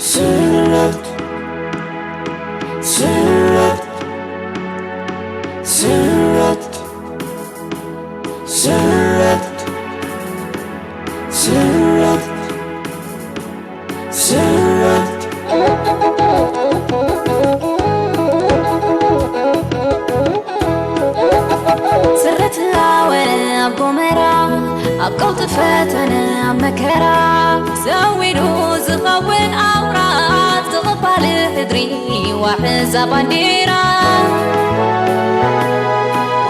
ስረት ስረት ስረት ስረት ስረት ስረት ስረት ኣወ ኣብ ጎመራ ኣብ ቀውጢ ፈተነ ኣብ መከራ ዘዊዱ ዝኸውን ኣውራ ተቐባሊ ሕድሪ ዋሕዛ ባንዴራ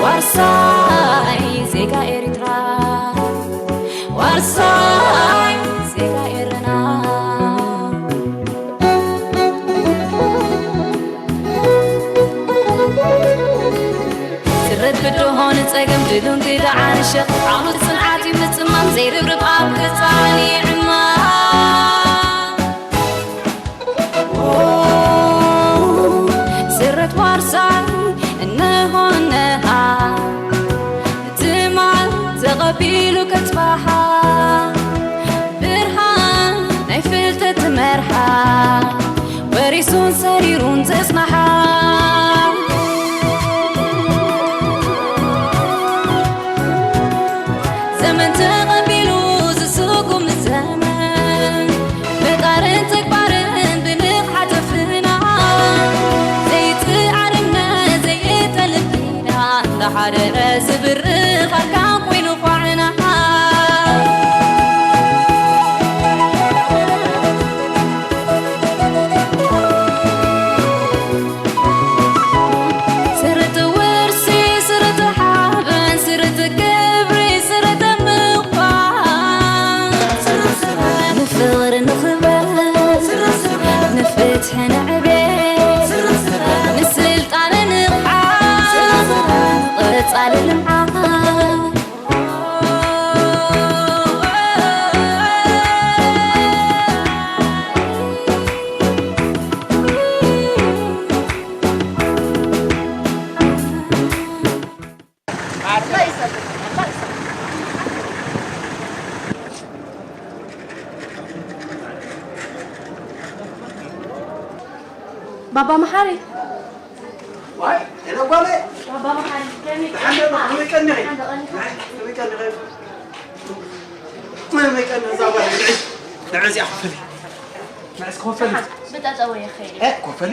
ዋርሳይ ዜጋ ኤርትራ ዋርሳይ ዜጋ ኤረና ስረት ብድሆ ንጸገም ድሉን ግዳ ዓርሸ ዓውሉ ጽንዓት እዩ ምጽማም ዘይርብርብ ኣብ ገጻኒ ዕማም ስረት ዋርሳይ እንሆነኻ ትማል ተቐቢሉ ከጽባሓ ብርሃን ናይ ፍልጠት ትመርሓ ወሪሱን ሰሪሩን ዘጽናሓ ዘመን ተቐቢሉ ዝስጉም ዘመን ምጣርን ተግባርን ብንቕሓት ኣፍና ዘይትኣርምነት ዘይጠልብ ኪዳን እንዳሓደረ ዝብርኽ ኣርካን ኮይኑ ኳዕና ስርት ውርሲ ስርት ሓበን ስርት ክብሪ ስርት ምዃን ንፍቕሪ ንኽበር ንፍትሒ ንዕቤት ንስልጣነ ንቕሓት ንቐጻሊ ልምዓት ባባ መሓሪ ዋይ፣ ኤለ ጓለይ፣ ባባ መሓሪ ከመይ ደሓን ዶ? ከመይ ቀኒኺ? ደሓን ዶ ቀኒኺ? ከመይ ቀኒኺ? ከመይ ቀኒኺ? እዛ ጓለይ፣ ንዕስ፣ ንዕስ እያ ክፈሊ። ንዕስ ክፈሊ። ብጠጠወይ ይኸይድ እ፣ ክፈሊ።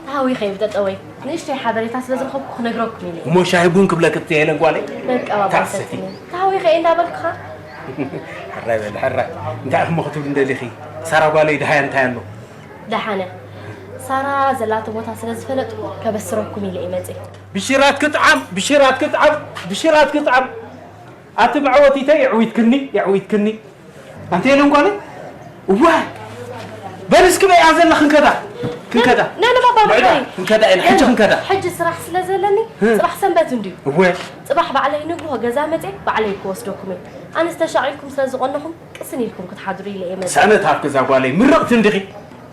ተሃዊኸ ብጠጠወይ ንእሽተይ ሓበሬታ ስለ ዝረኸብኩ ክነግረኩም ኢለ እሞ ሻሂ ቡን ክብለክ እትየ ኤለን ጓለይ። በቃ ባባ ታሕሰቲ። ሰጥኒ ተሃዊኸ እንዳ በልኩኻ ሕራይ በል፣ ሕራይ። እንታይ ኢኹም ክትብሉ እንደሊኺ? ሳራ ጓለይ፣ ድሃያ እንታይ ኣሎ? ደሓነ ሳራ ዘላቶ ቦታ ስለ ዝፈለጥኩ ከበስረኩም ኢለ እየ መፅእ ብሽራት ክጥዓም፣ ብሽራት ክጥዓም፣ ብሽራት ክጥዓም። ኣቲ መዕወቲተይ የዕዊትክኒ፣ የዕዊትክኒ። ኣንቲ ኤለን ጓለይ? እዋ! በል እስኪ በይኣ ዘላ ክንከዳ፣ ክንከዳ። ነነ ባባ ብዕዳ፣ መሓሪ ክንከዳ ኢና፣ ሕጂ ክንከዳ። ሕጂ ስራሕ ስለ ዘለኒ እ። ፅባሕ ሰንበት እንድዩ እወ፣ ፅባሕ ባዕለይ ንግሆ ገዛ መፅእ ባዕለይ ክወስደኩም እየ ኣነስ ተሻቒልኩም ስለ ዝቐነኹም ቅስን ኢልኩም ክትሓድሩ ኢለ እየ መፅእ ሰእነት ኣብ ገዛ ጓለይ ምርቕቲ እንዲኺ።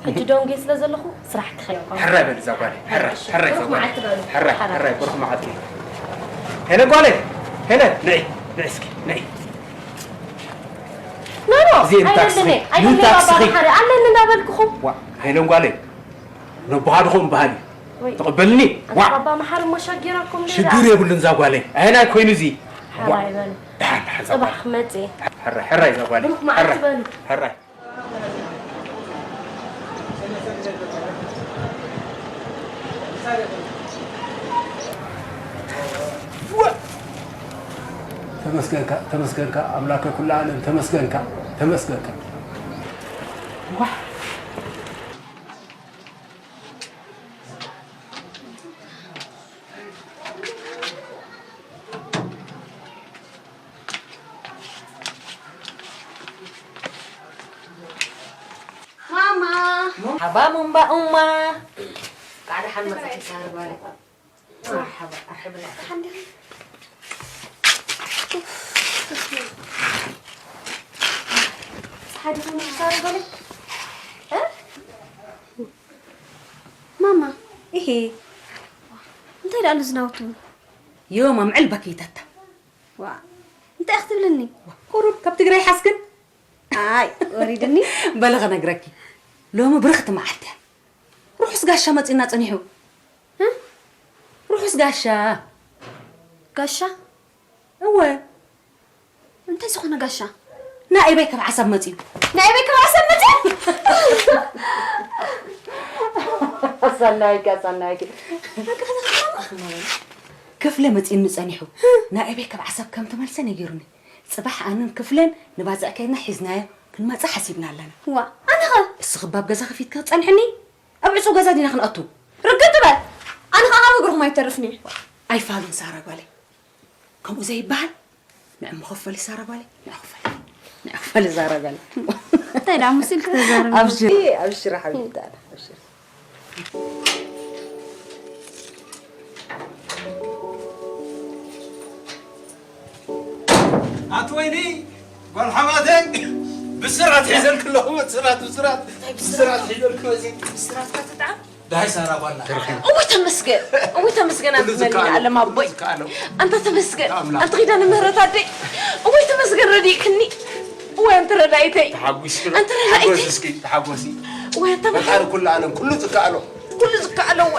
ሕጂ ደንጉየ ስለ ዘለኹ ስራሕ ክኸይድ ሕራይ በል እዛ ጓለይ፣ ሕራይ፣ ሕራይ እዛ ብሩኽ ጓለይ። መዓልቲ በሉ። ሕራይ፣ ሓራ። ሕራይ፣ ብሩኽ መዓልቲ። ሄለን ጓለይ፣ ሄለን፣ ንዒ፣ ንዒ እስኪ፣ ንዒ። ኖ ኖ እዚኤን ታክሲ ኣይደለኒ ኸይ- ኣይደለኒ ንታክሲ ባባ ኸይ- መሓሪ ኣለኒ እንዳበልኩኹም ዋ፣ ሄለን ጓለይ፣ ነቦኻ ድኾም በሃሊ። ወይ ተቐበልኒ። ዋ፣ ባባ መሓሪ እሞ ሸጊራኩም ነይራ። ሽግር የብሉን እዛ ጓለይ። ኣየናይ ኮይኑ እዚ? ዋ፣ ሓራይ በሉ ደሓን፣ ደሓን እዛ ፅባሕ ጓለይ። ክመፅእ ሕራይ፣ ሕራይ እዛ ጓለይ። ብሩኽ መዓልቲ ሕራይ፣ በሉ። ሕራይ። ተመስገንካ ተመስገንካ ኣምላከ ኩሉ ዓለም ተመስገንካ ተመስገንካ። ማማ ሓባ ሙምባ ኡማ ቃዕዳ ሓመፀት ይሳር ጓለ ሓባ ኣርሕብላ ሓንዲ ሓዲ ሆነ ይሳር ጓለ ማማ ይሄ እንታይ ደኣ ኣሉ ዝናውቱ? ዮም ኣምዕል በኪተታ። ዋ፣ እንታይ ክትብልኒ? ቁሩብ ካብ ትግራይ ሓስክን? ኣይ፣ ወሪድኒ። በለ ከነግረኪ። ሎሚ ብርኽቲ መዓልቲ እያ። ርሑስ ጋሻ መጺና ጸኒሑ። እ? ርሑስ ጋሻ። ጋሻ? እወ። እንታይ ዝኾነ ጋሻ? ናኤበይ ካብ ዓሰብ መጺኡ። ናኤበይ ካብ ዓሰብ መጺኡ? ሰናይካ፣ ሰናይካ። ክፍለ መጺኡኒ ጸኒሑ። ናኤበይ ካብ ዓሰብ ከም ተመልሰ ነጊሩኒ። ጽባሕ ኣነን ክፍለን ንባጽዕ ከይድና ሒዝናዮ ክንመጽእ ሓሲብና ኣለና። ዋ፣ ኣነኸ? እስኺ ባብ ገዛ ከፊትካ ትጸንሕኒ? ኣብ ዕጹው ገዛ ዲና ክንኣቱ? ርግጥ በል። ኣነ ኸኣ ካብ እግርኹም ኣይተርፍን እየ። ኣይፋሉን ሳራ ጓለይ። ከምኡ ዘይበሃል። ንዕም ክፈል ይዛረባለይ። ንዕም ክፈል። ንዕም ክፈል ይዛረባለይ። እንታይ ደኣ ሙስ ኢልካ ተዛረብ? ኣብሽሪ፣ ኣብሽሪ ሓቢብቲ ኣለ። ኣብሽሪ። ኣቲ ወይኒ፣ ጓል ሓማተይ፣ ብስራት ሒዘልክ ኣለኹ፣ ብስራት፣ ብስራት፣ ብስራት ሒዘልክ መፂእ። ብስራትካ ትጥዓም? ዳይ ሳራ ጓልና። እወ ተመስገን፣ እወ ተመስገን፣ ኣንቲ መድኃኔዓለም ኣቦይ። ኣንታ ተመስገን፣ ኣንቲ ኪዳነ ምህረት ኣደይ። እወ ተመስገን ረዲእክኒ። እወ ኣንቲ ረዳኢተይ። ተሓጒስኪ ዶ? ኣንቲ ረዳኢተይ። ተሓጎሲ እስኪ፣ ተሓጎሲ። እወ ኣንታ ፈጣሪ ኩሉ ዓለም፣ ኩሉ ዝከኣሎ። ኩሉ ዝከኣሎ እወ።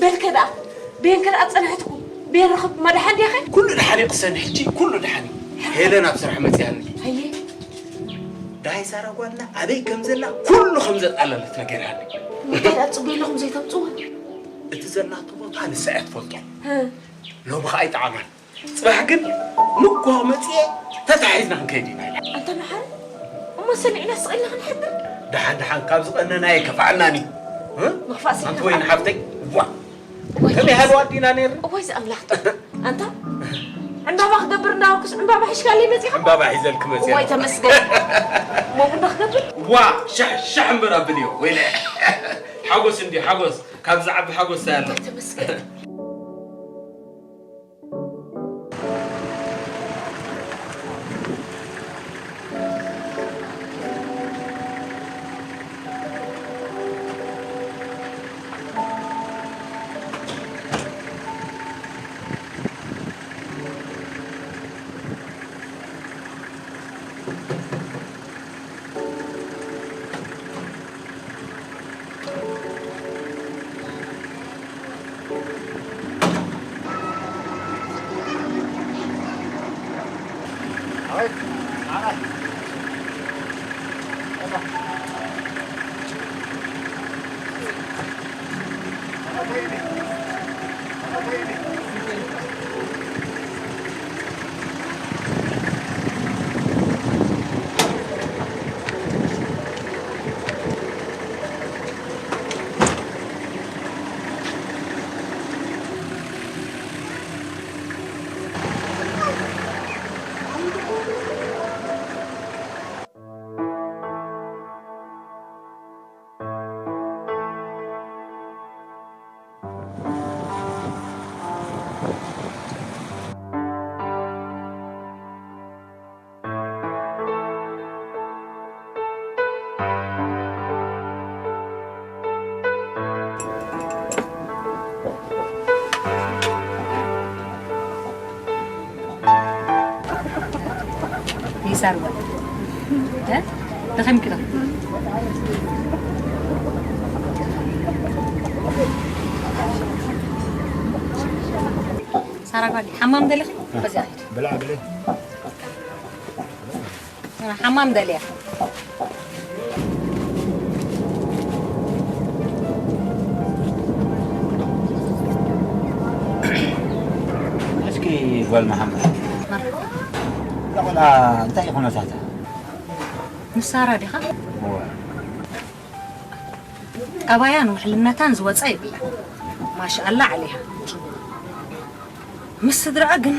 በልከ ደኣ፣ ቤንከ ደኣ ጸንሐትኩ። ቤን ረኸብኩ፣ መድሓን ዲያኸ? ኩሉ ደሓን እዩ ቅሰኒ፣ ሕጂ ኩሉ ደሓን እዩ። ሄለን ኣብ ስራሕ መጽያኒ። ኣየ። ዳይ ሳራ ጓልና ኣበይ ከም ዘላ ኩሉ ከም ዘጣለለት ነገርሃኒ። እንታይ ደኣ ጽቡይ ኣለኹም ዘይተምጽዋ? እቲ ዘላቶ ቦታ ንሳ እያ ትፈልጦ። እ። ሎሚ ኸኣ ኣይጠዓማን። ጽባሕ ግን ንግሆ መጽየ ተታሒዝና ክንከይድ ኢና ኢላ። ኣንታ መሓሪ፣ እሞ ሰሚዕና ስቕ ኢልና ክንሕብር? ደሓን ደሓን ካብ ዝቐነና ኣይከፍኣናን እዩ። እ? ምኽፋእ ኣንቲ ወይኒ ሓፍተይ፣ ዋ! ወይ ከመይ ሃለዋ ዲና ነይርና? እዋይ ዝኣምላኽ። ኣንታ ዕምባባ ክገብር እንዳበልኩስ ዕምባባ ሒዝካለይ መጺኻ? ዕምባባ ሒዘልኪ መጺኣ። እዋይ ተመስገን። እሞ ቡና ክገብር? ዋ! ሻሕ ሻሕ እምበር ኣብልዮ። ወይለ ሓጎስ እንዲ ሓጎስ። ካብ ዝዓቢ ሓጎስ እንታይ ኣሎ? እዋይ ተመስገን። ይሳርዋ። እ? ደኸምኪ ዶ? ሳራ ጓል፣ ሓማም ደለኺ? በዚኣ ሂድ። ብላ፣ ብላ። ሓማም ደልያ። እስኪ ጓል መሓመድ፣ መርሓባ። እዛ ቆልዓ እንታይ እዩ ኩነታታ? ምስ ሳራ ዲኻ? እወ። ኣባያን ውሕልነታን ዝወጻ የብላን። ማሻኣላ ዓሊሃ። ምስ ስድራኣ ግን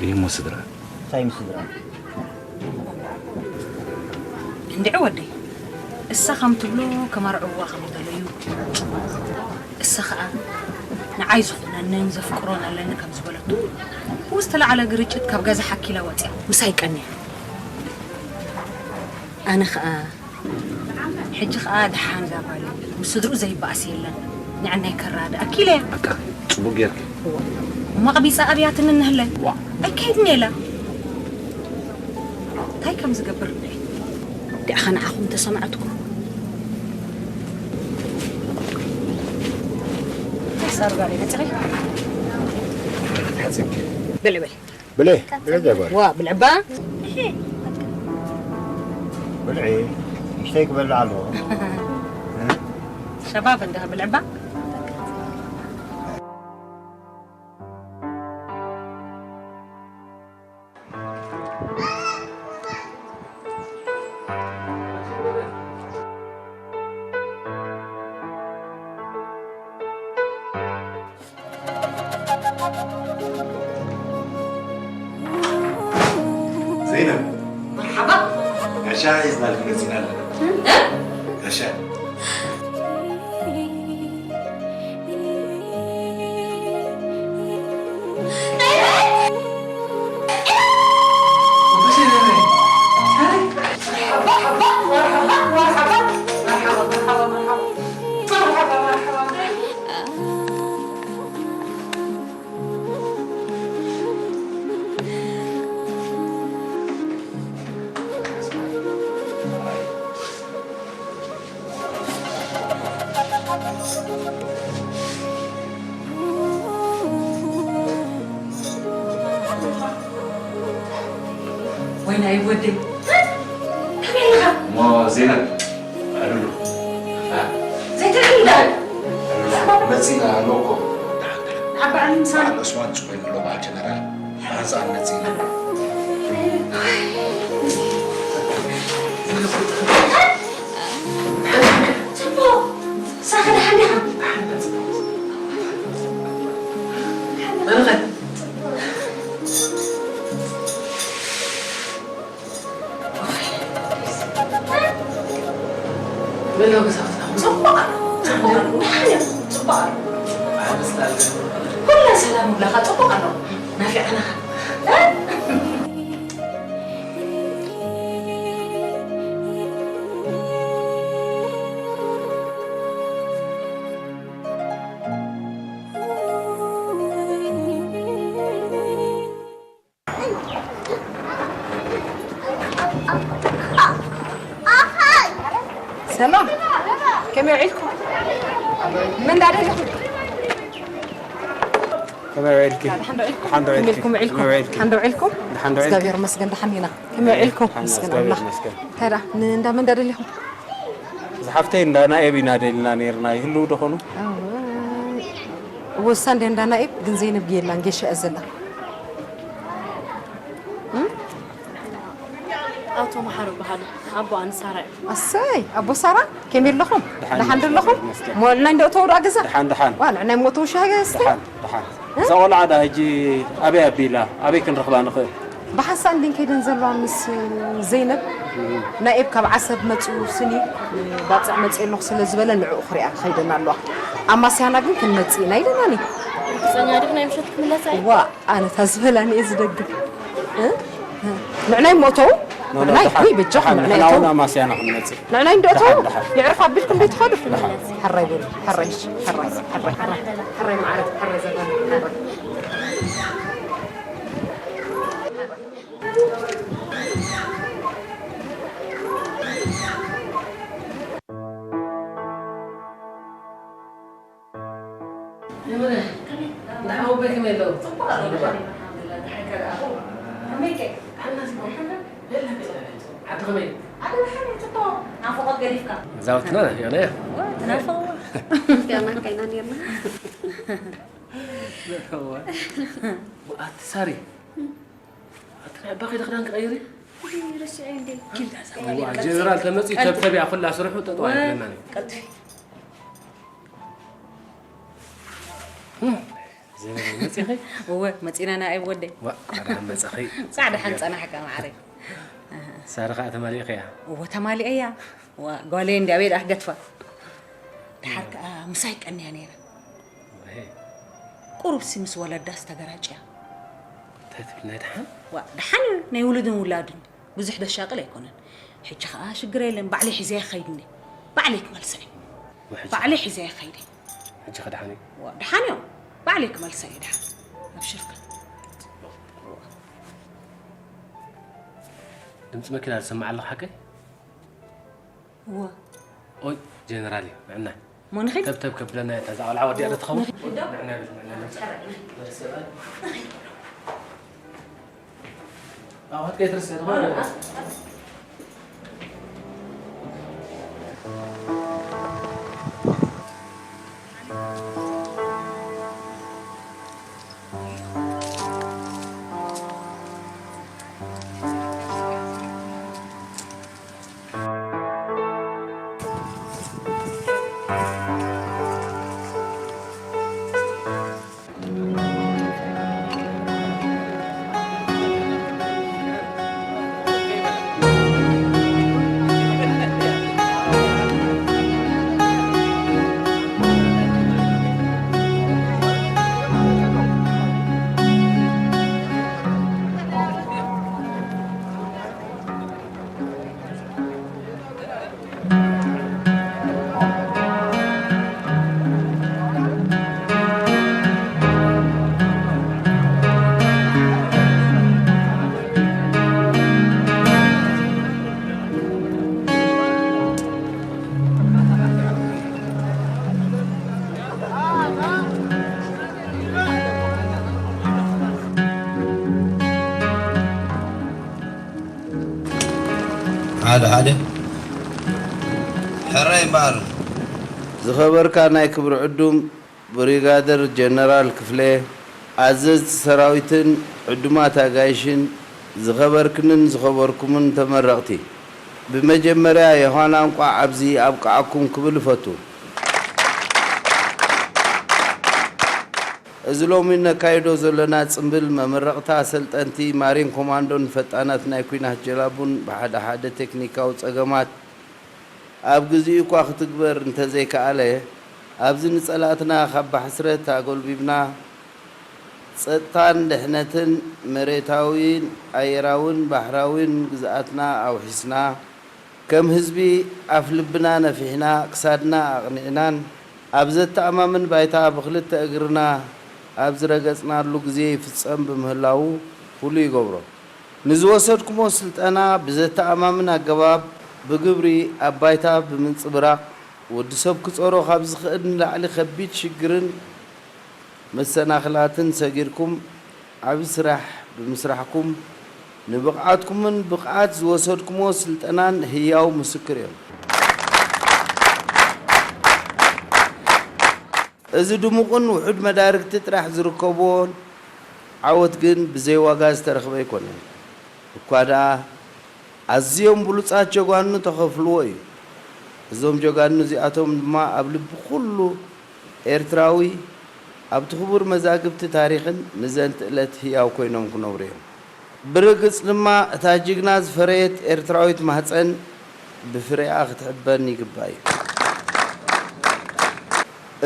እዩ። እሞ ስድራ? እንታይ ምስ ስድራ? እንድዒ ወደይ፣ እሳ ከም ትብሎ ከመርዕውዋ ከም ዝደለዩ፣ እሳ ኸኣ ንዓይ ዝኾነንን ዘፍቅሮን ኣለኒ ከም ዝበለቶ፣ ብዝተላዕለ ግርጭት ካብ ገዛ ሓኪላ ወጽያ ምሳይ ቀንያ። ኣነ ኸኣ፣ ሕጂ ኸኣ ደሓን እዛ ጓል ምስ ስድርኡ ዘይበኣስ የለን። ንዓናይ ከራድኣኪ ኢለ እያ። በቃ፣ ጽቡቅ ጌርኪ። እሞ ኣቕቢጻ ኣብያትኒ እንህለ። ዋ። ኣይከይድን እየ ኢላ። እንታይ ከም ዝገብር ርድኢ። ደኣ ንዓኹም ተሰማዕትኩም። እንታይ ሳርጋ ኢለ ጽሪ? ሓጺብኪ። ብልዕ፣ ብልዕ። ብልዕ። ብልዕ፣ ጀጓል። ዋ፣ ብልዕባ። ብልዒ፣ ንእሽተይ ክበልዕ ኣለዎ። ሸባብ እንዳ ብልዕባ። ዘይነብ፣ መርሓባ። ጋሻ ሒዝናልኪ መጺና ኣለና። እ? ጋሻ። ወይናይ ወደይ፣ ከመይ ኣለኻ? እሞ ዜናብ፣ ኣሉሉ። ኣ? ዘይትርኢ እንዳ? ኣሉሉ፣ መጺና ኣሎ እኮ። ንዓባ ዓሊ ምሳና። በዓል ዑስማን ጽቡቕ ኣሎ፣ በዓል ጀነራል። ብሓንሳእ መጺና። ጽቡቕ። ሳኸ ደሓን ዲኻ? ደሓን መጺና። መን ኸ? በሎ ገዛውትና። ጽቡቕ ኣሎ። ጽቡቕ ኣሎ። ደሓን እዮም። ጽቡቕ ኣሎ። ኩላ ሰላም ውላኻ ጽቡቕ ኣሎ። ናፊቓናኻ። ሰላም፣ ከመይ ውዒልኩም? መን ዳ ደለኹም? ከመይ ውዒልኪ? ደሓን ዶ ውዒልኩም? ደሓን ዶ ውዒልኪ? ከመይ ውዒልኩም? ከመይ ውዒልኪ? ደሓን ዶ ውዒልኩም? ደሓን ዶ ውዒልኪ? እግዚኣብሔር ይመስገን፣ ደሓን ኢና። ከመይ ውዒልኩም? ደሓን፣ ይመስገን እግዚኣብሔር ኣምላኽ። ይመስገን። እንታይ ደኣ፣ ንእንዳ መን ዳ ደሊኹም? ዝሓፍተይ እንዳ ናኤብ ኢና ደሊና ነይርና፣ ይህልው ዶ ኾኑ? እወ፣ እወ፣ እሳ እንደ እንዳ ናኤብ ግን ዘይነብ የላን፣ ጌሻ እያ ዘላ። እም? ኣቶ መሓሪ ይበሃሉ፣ ኣቦኣ ንሳራ እዮም። ኣሰይ፣ ኣቦ ሳራ፣ ከመይ ኣለኹም? ደሓን ደሓን ዶ ኣለኹም? ይመስገን። ሞ ንዕናይ እንዶ እተው ደኣ ገዛ? ደሓን፣ ደሓን። ዋ፣ ንዕናይ እሞ እተው ሻሂ ገዝተ? ደሓን፣ ደሓን። እ? እዛ ቆልዓ ደኣ ሕጂ ኣበይ ኣቢላ? ኣበይ ክንረኽባ ንኽእል? ብሓንሳእ እንድን ከይደን ዘለዋ ምስ ዘይነብ፣ ናኤብ ካብ ዓሰብ መጺኡ ስኒ ባጽዕ መጺኡ ኣለኹ ስለ ዝበለ ንዕኡ ክሪኣ ከይደን ኣለዋ። ኣማስያና ግን ክንመጽእ ኢና ኢለናኒ። ርግጸኛ ዲኺ ናይ ምሸት ክምለሳ እየ? ዋ፣ ኣነ እታ ዝበላኒ እየ ዝደግፍ። እ? ንዕናይ እሞ እተው፣ ኖ፣ ኖ፣ ንዕናይ ደሓን፣ ውይ፣ በጃኹም፣ ደሓን፣ ንዕናይ ንሕና እተው። እውን ኣማስያና ክንመጽእ። ንዕናይ እንዶ እተው፣ ደሓን፣ ደሓን። የዕርፍ ኣቢልኩም ደሓን፣ ዘይትኸዱ? ደሓን። ሕራይ በሉ፣ ሕራይ፣ እሺ፣ ሕራይ፣ ሕራይ፣ ሕራይ፣ ሕራይ፣ ሕራይ፣ ማዕረ፣ ሕራይ ዘመን፣ ሕራይ። የምነ፣ ደሓን ኣቦይ ከመይ ኣለዉ? ጽቡቕ ኣለዉ፣ ደሓን እዮም፣ ኣልሓምዱሊላህ። ደሓን ከ ደኣ? ከመይ ከ? ደሓን ናት ይኾኑ። የለ፣ የለ፣ የለ። ዓዲ ከመይ? ዓዲ ደሓን እዩ፣ ጽቡቕ። ናፍቖት ገዲፍካ? ገዛውትና ዮና እያ። ወ፣ ትናፍቕዋ። ገና ከይና ኔርና። እዋ። ኣቲ ሳሪ፣ ኣቲ ናይ ኣባኺ ዶ ክዳን ክቐይሪ? ርስዐ እንዴ? ኪልዳ እዋ፣ ጀነራል ተመጺኡ ተብተብ እያ፣ ኩላ ስርሑ ጠጠው ወ-፣ ኣይብለናን እዩ። ቀልጥፊ። እም፣ ጀነራል መጺኺ? እወ፣ መጺና ናኤብ ወደይ። ዋ፣ ጻዕዳ መጻኺ። ጻዕዳ ሓን ጸናሕካ ማዕረይ። ሳሪ ኸኣ ተማሊእኺ እያ? እወ፣ ተማሊአ እያ። ዋ፣ ጓለይ እንዲ ኣበይ ደኣ ክገድፋ? ድሓር ከኣ ምሳይ ቀንያ ነይራ። እሄ። ቁሩብሲ ምስ ወለዳስ ተገራጭያ። እንታይ ትብል ናይ ደሓን? ዋ፣ ደሓን እዩ፣ ናይ ውሉድን ውላድን። ብዙሕ ዘሻቕል ኣይኮነን። ሕጂ ኸኣ ሽግር የለን፣ ባዕለይ ሒዘያ ክኸይድ እንደ። ባዕለይ ክመልሳ እየ። ወሕጂ? ባዕለይ ሒዘያ ክኸይድ እየ። ሕጂ ከድሓን እዩ። ዋ፣ ድሓን እዮም። ባዕለይ ክመልሳ እየ ድሓን። ኣብሽርካ። ድምፂ መኪና ዝሰማዕ ኣለኹ ሓቀይ? እወ። ኦይ፣ ጀነራል እዩ። ንዕና። እሞ ንኺድ? ተብተብ ከብለና እያ። እዛ ቆልዓ ወዲኣ ዶ ትኸውን? ንኺድ ዶ? ንዕና፣ ንዕና፣ ንዕና። ኣዎ፣ ክትከይ ትርስዕ ትኸውን? ሓደ ሓደ። ሕራይ እምበኣር። ዝኸበርካ ናይ ክብሪ ዕዱም ብሪጋደር ጀነራል ክፍለ፣ ኣዘዝቲ ሰራዊትን ዕዱማት ኣጋይሽን፣ ዝኸበርክንን ዝኸበርኩምን ተመረቕቲ፣ ብመጀመርያ ዮሃና እንቋዕ ኣብዚ ኣብቅዓኩም ክብል እፈቱ። እዚ ሎሚ ነካይዶ ዘሎና ጽምብል መመረቕታ ኣሰልጠንቲ ማሪን ኮማንዶን ፈጣናት ናይ ኲናት ጀላቡን ብሓደ ሓደ ቴክኒካዊ ጸገማት ኣብ ግዚኡ እኳ ክትግበር እንተዘይከኣለ፣ ኣብዚ ንጸላእትና ካብ ብሓስረት ኣጎልቢብና፣ ጸጥታን ድሕነትን መሬታዊን ኣየራውን ባሕራዊን ግዝኣትና ኣውሒስና፣ ከም ህዝቢ ኣፍ ልብና ነፊሕና፣ ክሳድና ኣቕኒዕናን፣ ኣብ ዘተኣማምን ባይታ ብኽልተ እግርና ኣብ ዝረገጽናሉ ግዜ ይፍጸም ብምህላዉ ፍሉይ ይገብሮ። ንዝወሰድኩሞ ስልጠና ብዘተኣማምን ኣገባብ ብግብሪ ኣብ ባይታ ብምንጽብራቕ፣ ወዲ ሰብ ክጸሮ ካብ ዝኽእል ንላዕሊ ከቢድ ሽግርን መሰናኽላትን ሰጊርኩም ዓቢ ስራሕ ብምስራሕኩም፣ ንብቕዓትኩምን ብቕዓት ዝወሰድኩሞ ስልጠናን ህያው ምስክር እዮም። እዚ ድሙቕን ውሑድ መዳርግቲ ጥራሕ ዝርከብዎን ዓወት ግን ብዘይ ዋጋ ዝተረኽበ ኣይኮነን። እኳ ደኣ ኣዝዮም ብሉጻት ጀጋኑ ተኸፍልዎ እዩ። እዞም ጀጋኑ እዚኣቶም ድማ ኣብ ልቢ ኩሉ ኤርትራዊ ኣብቲ ክቡር መዛግብቲ ታሪኽን ንዘንት እለት ህያው ኮይኖም ክነብሩ እዮም። ብርግጽ ድማ እታ ጅግና ዝፈረየት ኤርትራዊት ማህጸን ብፍሬኣ ክትሕበን ይግባእ እዩ።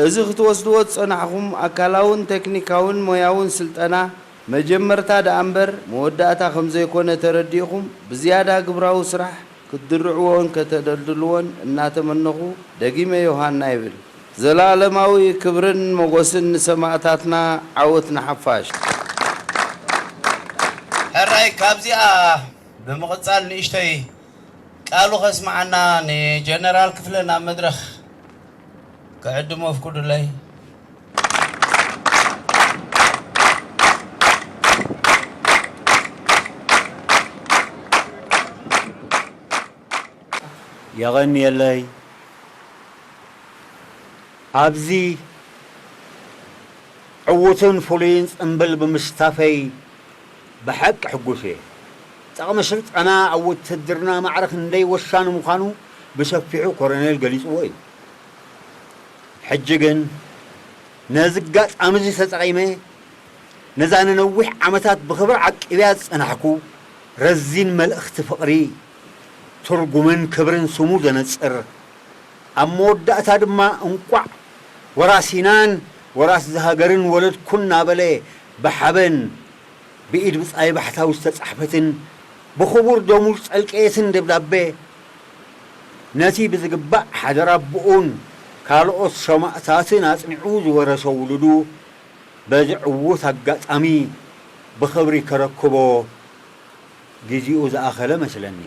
እዚ ክትወስድዎ ዝጸናሕኩም ኣካላውን ቴክኒካውን ሞያውን ስልጠና መጀመርታ ደኣ እምበር መወዳእታ ከም ዘይኮነ ተረዲእኹም ብዝያዳ ግብራዊ ስራሕ ክትድርዕዎን ከተደልድልዎን እናተመነኹ ደጊመ ዮሃና ይብል። ዘላለማዊ ክብርን ሞጎስን ንሰማእታትና፣ ዓወት ንሓፋሽ። ሕራይ ካብዚኣ ብምቕጻል ንእሽተይ ቃሉ ከስምዓና ንጀነራል ክፍለ ናብ መድረኽ ክዕድሞ ኣፍቅዱለይ። የቐንየለይ። ኣብዚ ዕዉትን ፍሉይን ጽምብል ብምስታፈይ ብሓቂ ሕጉስ እየ። ጠቕሚ ስልጠና ኣብ ውትድርና ማዕረ ክንደይ ወሳኒ ምዃኑ ብሰፊሑ ኮሎኔል ገሊጽዎ እዩ። ሕጂ ግን ነዚ ኣጋጣሚ እዚ ተጠቒመ ነዛ ንነዊሕ ዓመታት ብኽብሪ ዓቂበያ ዝጸናሕኩ ረዚን መልእኽቲ ፍቕሪ፣ ትርጉምን ክብርን ስሙ ዘነጽር፣ ኣብ መወዳእታ ድማ እንቋዕ ወራሲናን ወራሲ ዝሃገርን ወለድኩን እናበለ ብሓበን ብኢድ ብጻይ ባሕታዊ ዝተጻሕፈትን ብኽቡር ደሙ ዝጸልቀየትን ደብዳቤ ነቲ ብዝግባእ ሓደራ ኣቦኡን ካልኦት ሰማእታትን ኣጽኒዑ ዝወረሶ ውሉዱ በዚ ዕዉት ኣጋጣሚ ብኽብሪ ከረክቦ ግዜኡ ዝኣኸለ መስለኒ።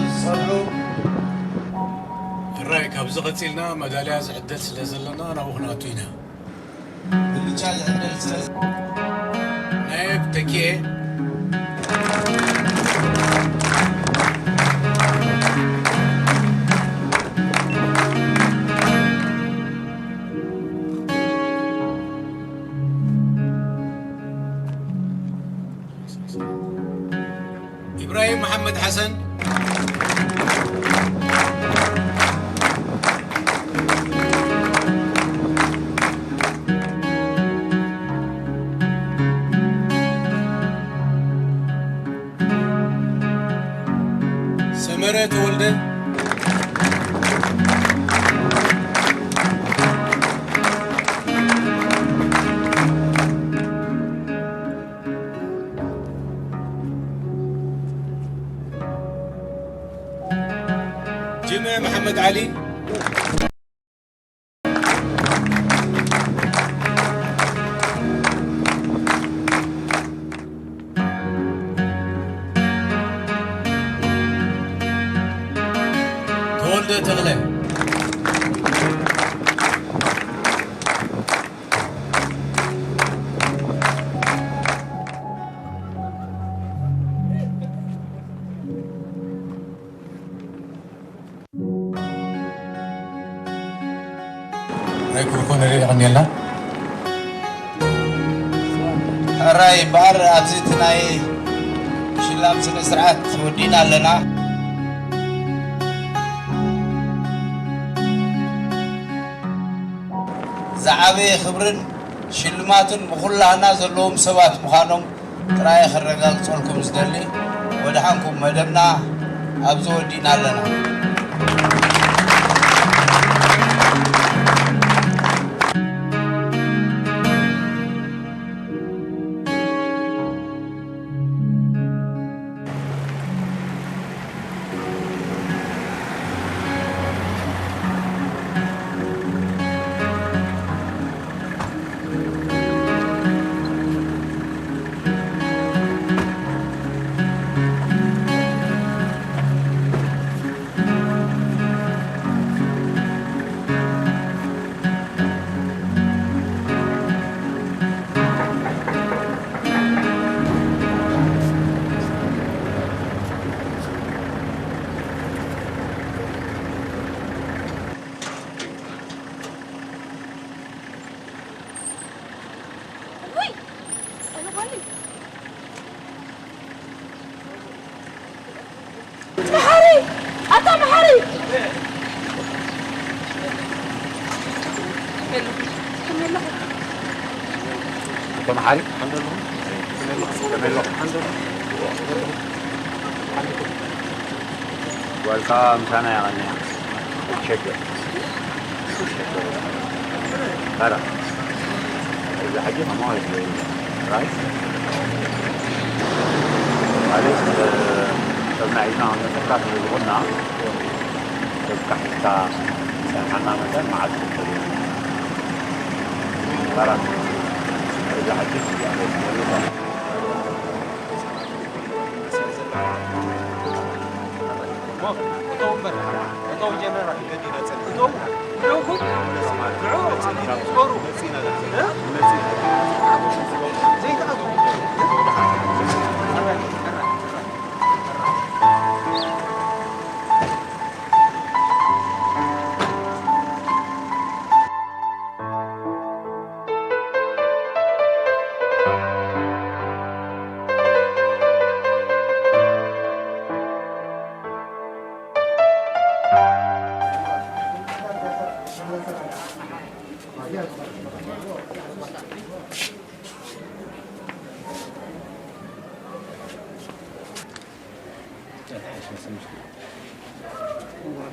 ዝሰርሑ ሕራይ፣ ካብዚ ቀጺልና መዳልያ ዝዕደል ስለ ዘለና ናብኡ ክንኣቱ ኢና። ብልጫ ዝዕደል ስለ ናየብ ተኪኤ። ኢብራሂም መሓመድ ሓሰን። ሰመረ ተወልደ። ጅምዕ መሓመድ ዓሊ። ተወልደ ተኽለ። ናይ ኩርኮነሪ የቐንየልና። ሕራይ እምበኣር ኣብዚ እቲ ናይ ሽላም ስነ ስርዓት ወዲእና ኣለና። ዝዓበየ ክብርን ሽልማትን ብኹላህና ዘለዎም ሰባት ምዃኖም ጥራይ ከረጋግጸልኩም ዝደሊ፣ ወድሓንኩም። መደብና ኣብዚ ወዲእና ኣለና። ዓርክ ከመይ ኣለኹም? ከመይ ኣለኹም? ጓልካ ምሳና እያ ቀንያ። ይትሸገር። ይትሸገር። ታራ። እዚ ሕጂ ከማን ይትበይን። ራይት? ማለት፣ እ፣ ሰብ ናይ ሒዝና ክንመጸካ ስለ ዝኾንና፣ ሰብ ካሕስካ ዝጸንሓና መጠን መዓልቲ ክልተ ገይሩ። ታራ። እዚ ሕጂ እያ።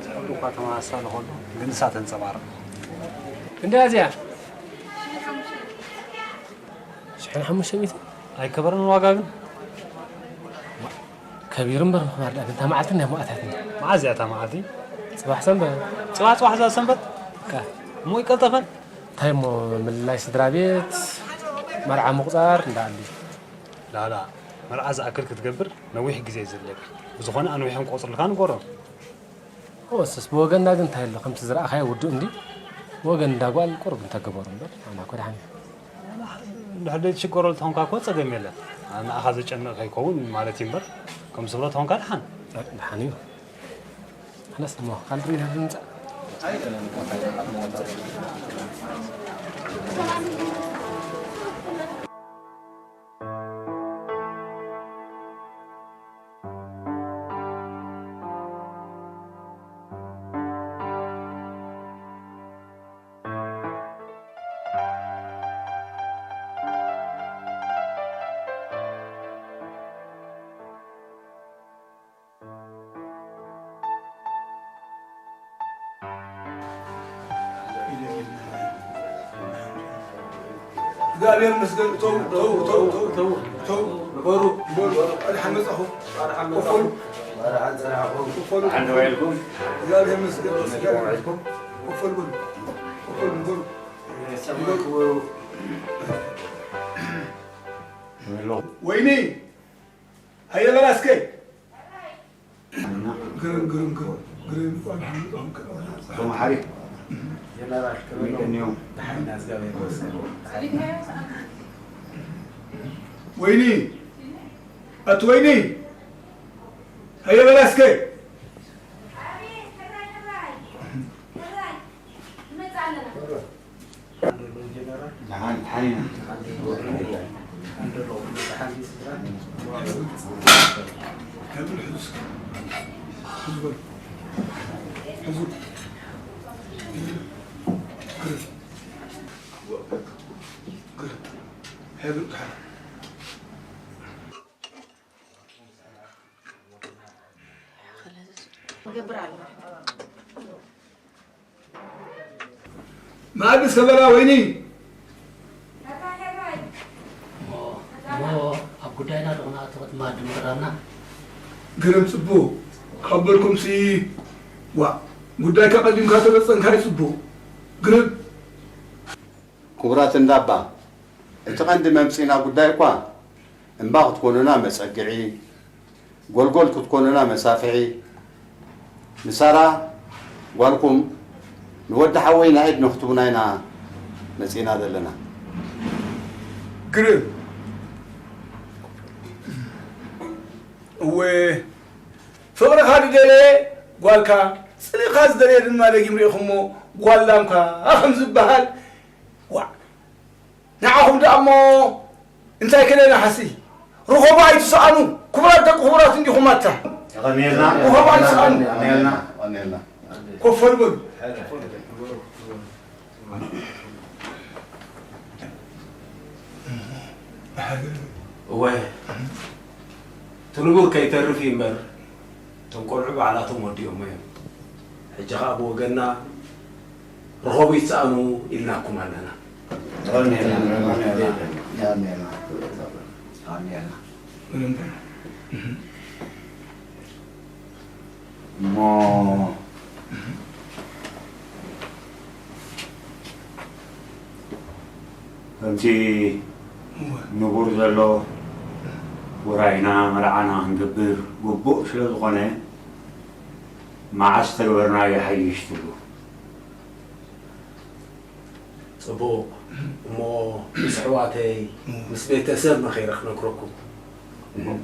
ሕብሪ እኳ ተመሳሳሊ ከሎ ግን ንሳ ተንጸባርቕ። ክንደይ እዚኣ? ሽሕን ሓሙሽተ ሚእትን? ኣይከበረን ዋጋ ግን? ከቢሩ እምበር ምኽባር ደኣ ግን እታ መዓልቲ ናይ ሞኣታትና። መዓዝ እያ እታ መዓልቲ? ጽባሕ ሰንበት። ጽባሕ፣ ጽባሕ እዛ ሰንበት? እካ። እሞ ይቀልጠፈን? እንታይ እሞ ምልላይ ስድራ ቤት፣ መርዓ ምቑጻር እንዳኣሊ። ላላ፣ መርዓ ዝኣክል ክትገብር ነዊሕ ግዜ እዩ ዘድልየካ። ብዝኾነ ኣንዊሖም ክቆጽሩልካ ንገሮም። እወ፣ እሱስ ብወገንና ግን እንታይ ኣሎ፣ ከምቲ ዝረኣኻዮ ውዱእ እንድዩ። ብወገን እንዳ ጓል ቁሩብ እንተገበሩ እምበር፣ ንሕና እኮ ደሓን ኢና። እንድሕር ዘይትሽገረሉ ተኾንካ እኮ ጸገም የለን። ንኣኻ ዘጨንቕ ከይከውን ማለት እዩ እምበር፣ ከም ዝብሎ ተኾንካ ደሓን። ደሓን እዩ። ኣነስ እሞ ካልእ ሪኢና ንምጻእ። እግዚኣብሔር ይመስገን። ተው፣ ተው፣ ተው፣ ተው፣ ተው። ንበሩ፣ ንበሩ። ኣድሓን መጻኹም። ኣድሓን መጻኹም። ክፈሉ። ኣድሓን ጸናሕኩም። ክፈሉ። ኣድሓን ደው ኢልኩም። እግዚኣብሔር ይመስገን። መጺኹም ውዒልኩም። ክፈሉ በሉ። ክፈሉ፣ ንበሩ። ንበሩ። ወይኒ፣ ሃየ በላ እስከ። ግርም፣ ግርም፣ ግርም፣ ግርም። እቶም ሓሪፍ ጀነራል ከመይ ቀንዮም? ወይኒ፣ ኣቲ ወይኒ፣ ሃየ በላ እስከ። ደሓን፣ ደሓን ኢና። መኣዲ ሰበላ ወይኒ። እሞ ኣብ ጉዳይና ዶ ክንኣቱ ቅድሚ መኣዲ ምቕራብና? ግርም ጽቡቕ። ካብ በልኩምሲ፣ ዋእ፣ ጉዳይካ ቀዲምካ ተበጸንካ እዩ ጽቡቕ። ግርም። ክቡራት እንዳባ፣ እቲ ቀንዲ መምጽኢና ጉዳይ እኳ እምባ ክትኮኑና መጸግዒ፣ ጎልጎል ክትኮኑና መሳፍሒ፣ ንሳራ ጓልኩም ንወዲ ሓወይ ናይ ኢድ ንኽትቡና ኢና መጺእና ዘለና። ግርም። እወ፣ ፍቕርኻ ዝደለየ ጓልካ፣ ጽልእኻ ዝደለየ ድማ ደጊም ርኢኹሞ ጓል ላምካ ከም ዝበሃል፣ ዋእ፣ ንዓኹም ደኣ እሞ እንታይ ከለና ሓሲ? ርኸቡ ኣይትሰኣኑ፣ ክቡራት ደቂ ክቡራት እንዲኹም ኣታ። የቐንየልና። ርኸቡ ኣይትሰኣኑ። የቐንየልና። የቐንየልና። ኮፍ በሉ። እወ፣ እቲ ንቡር ከይተርፍ እዩ እምበር፣ እቶም ቆልዑ ባዕላቶም ወዲኦሞ እዮም። ሕጂ ኸኣ ብወገንና ርኸቡ ይትስኣኑ ኢልናኩም ኣለና። እሞ ከምቲ ንቡር ዘሎ ውራይና መርዓና ክንገብር ግቡእ ስለ ዝኾነ፣ መዓስ ተግበርና ይሓይሽ ትብሉ? ጽቡቕ። እሞ ምስ ኣሕዋተይ፣ ምስ ቤተሰብ መኺረ ክነግረኩም። ንበሩ፣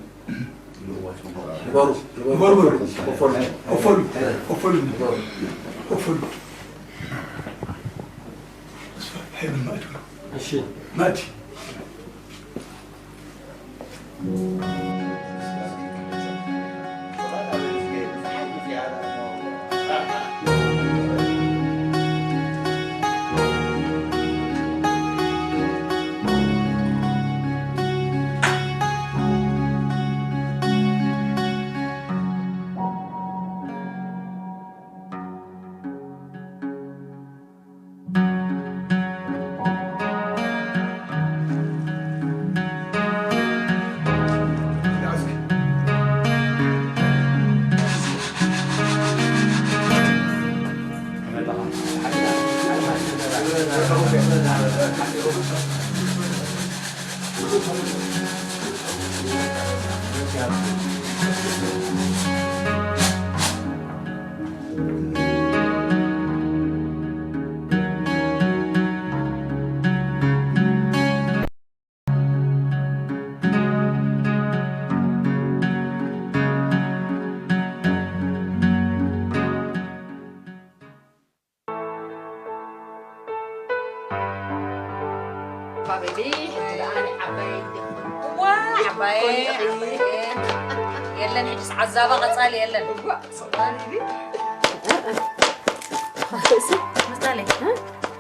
ንበሩ፣ ንበሩ፣ ንበሩ። ኮፈሉ፣ ኮፈሉ፣ ኮፈሉ፣ ንበሩ። ኮፈሉ። ተስፋ፣ ሄበን ማእዲ ብሎ። እሺ። ማእዲ። ባበሊ፣ ሕጂ ደኣ ኣነ ዓባየይ እንዲኹን። እዋ፣ ዓባየይ፣ ዓባየይ። የለን፣ ሕጂስ ዓዛባ ቀጻሊ የለን። እዋ፣ ሰብኣሊ። መታለይ፣ እ?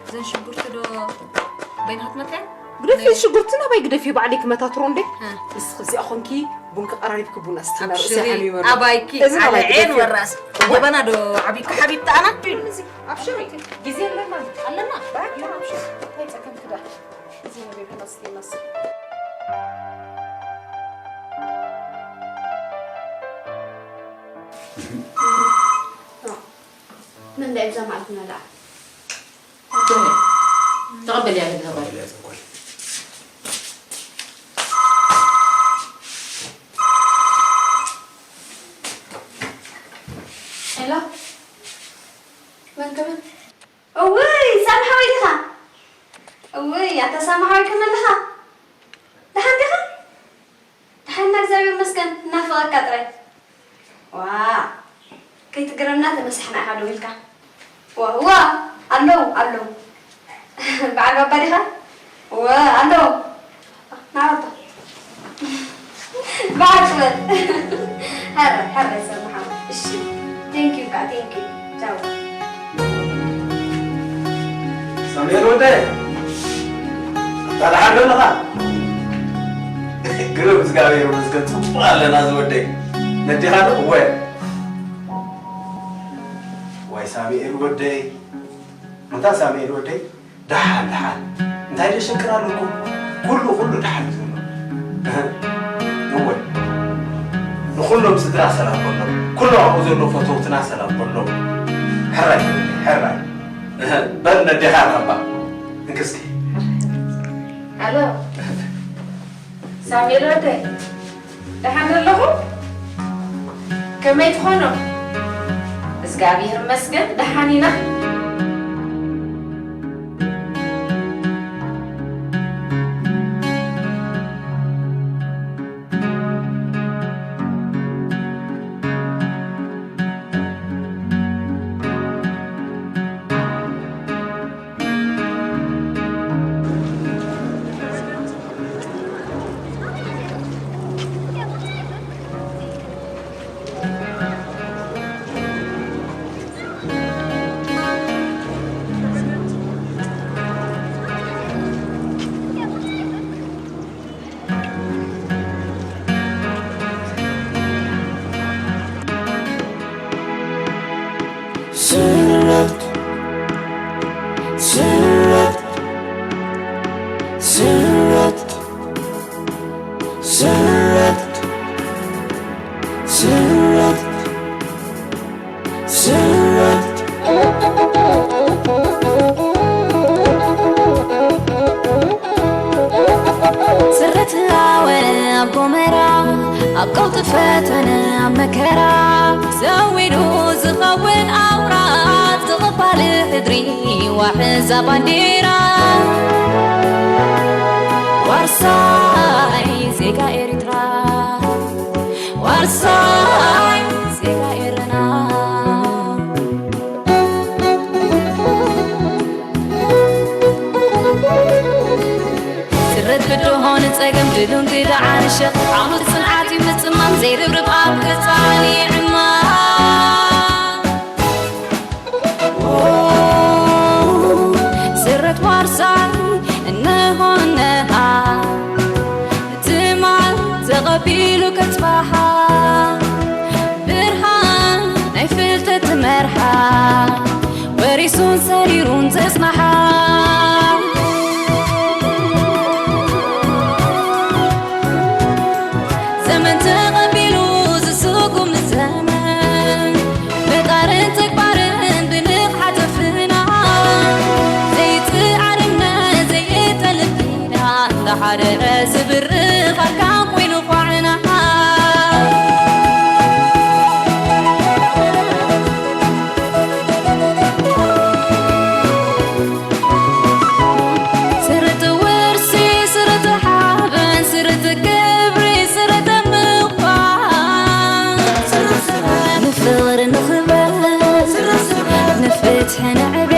እዘን ሽጉርቲ ዶ በይንኻ ትመትከን? ግደፊ፣ ሽጉርቲ ናባይ ግደፊ፣ ባዕለይ ክመታትሮ እንዴ? እ። ንስኺ እዚኣ ኾንኪ፣ ቡንኪ ቀራሪብኪ ቡን ኣስትይና፣ ርእሲ ኣብሽሪ፣ ሓሚመ። ኣባይኪ፣ እዝን ኣባይ ኣባይ ግደፊ። ዕን ወራስ። ጀበና ዶ ዓቢብኪ ሓቢብቲ ኣና? ቢሉ፣ እዚ፣ ኣብሽሪ፣ ግዜ ኣለና። ኣለና። ባዕልና ኣብሽሪ። እንታይ ጸገምኪ ደኣ? ግዜ ነቢሉ መስኪ መስኪ። መን ደኣ እዛ መዓልትና ደኣ? ተቐበልያ፣ ተቐበልያ። ሄሎ፣ መን ከመን? እውይ፣ ሳሚ ሓወይ ዲኻ? እውይ፣ ኣታ ሳሚ ሓወይ ከመን ኣለኻ? ደሓን ዲኻ? ደሓንና እግዚኣብሔር ይመስገን፣ እናፍቐካ ጥራይ። ዋ፣ ከይትግረምና ተመሳሕና ኢኻ ደው ኢልካ። ዋ፣ ዋ፣ ኣለዉ፣ ኣለዉ። በዓል ባባ ዲኻ? ዋ፣ ኣለዉ። ናባቶ። በዓል ጥበብ። ሕራይ፣ ሕራይ ሰማሓ። እሺ። ቴንኪዩ፣ ከዓ ቴንኪዩ። ቻው። ሳሙኤል ወደይ፣ እንታይ ደሓን ዶ ኣለኻ? ግርም፣ እግዚኣብሔር ይመስገን፣ ጽቡቕ ኣለና ዝወደይ። ነዲኻ ዶ? እወ። ዋይ ሳሙኤል ወደይ፣ እንታ ሳሙኤል ወደይ፣ ደሓን፣ ደሓን። እንታይ ደሸክር ኣለኩም? ኩሉ፣ ኩሉ ደሓን እዩ ዘሎ። እህ፣ እወ። ንኹሎም ስድራ ሰላም በሎም። ኩሎም ኣብኡ ዘለዉ ፈተውትና ሰላም በሎም። ሕራይ፣ ሕራይ። እህ፣ በል ነዴኻ ራባ። እንክስኪ። ኣሎ። ሳሙኤል ወደይ፣ ደሓን ኣለኹ? ከመይ ትኾኑ? እግዚኣብሔር ይመስገን፣ ደሓን ኢና። ስረት ስረት ስረት ስረት ስረት ስረት ስረት ኣወ ኣብ ጎመራ ኣብ ቀውጢ ፈተነ ኣብ መከራ ሰዊዱ ዝኸውን ኣውራት ዝቕባል ሕድሪ ዋሕዛ ባንዴራ ዋርሳይ ዜጋ ኤርትራ ዋርሳይ ዜጋ ኤርና ስረት ብድሆ ንጸገም ድሉን ግዳዓን ሸኽ ዓውዲ ጽንዓት እዩ ምጽማም ዘይርብርብ ኣብ ቀጻሊ ዕማም ስረት ዋርሳይ እንሆነሃ ትማል ተቐቢሉ ከጽባሓ ብርሃን ናይ ፍልጠት ትመርሓ ወሪሱን ሰሪሩን ዘጽናሓ ዘመን ተቐቢሉ ዝስጉም ዘመን ምጣርን ተግባርን ብንቕሓት ኣፍና ዘይጥዓርና ዘይጠልብና እንዳሓደረ ዝብርኽ ኣካል ኮይኑ ኳዕና ስርት ውርሲ ስርት ሓበን ስርት ክብሪ ስርት ምዃን ንፍቕሪ ንኽበር ንፍትሒ ንዕቤ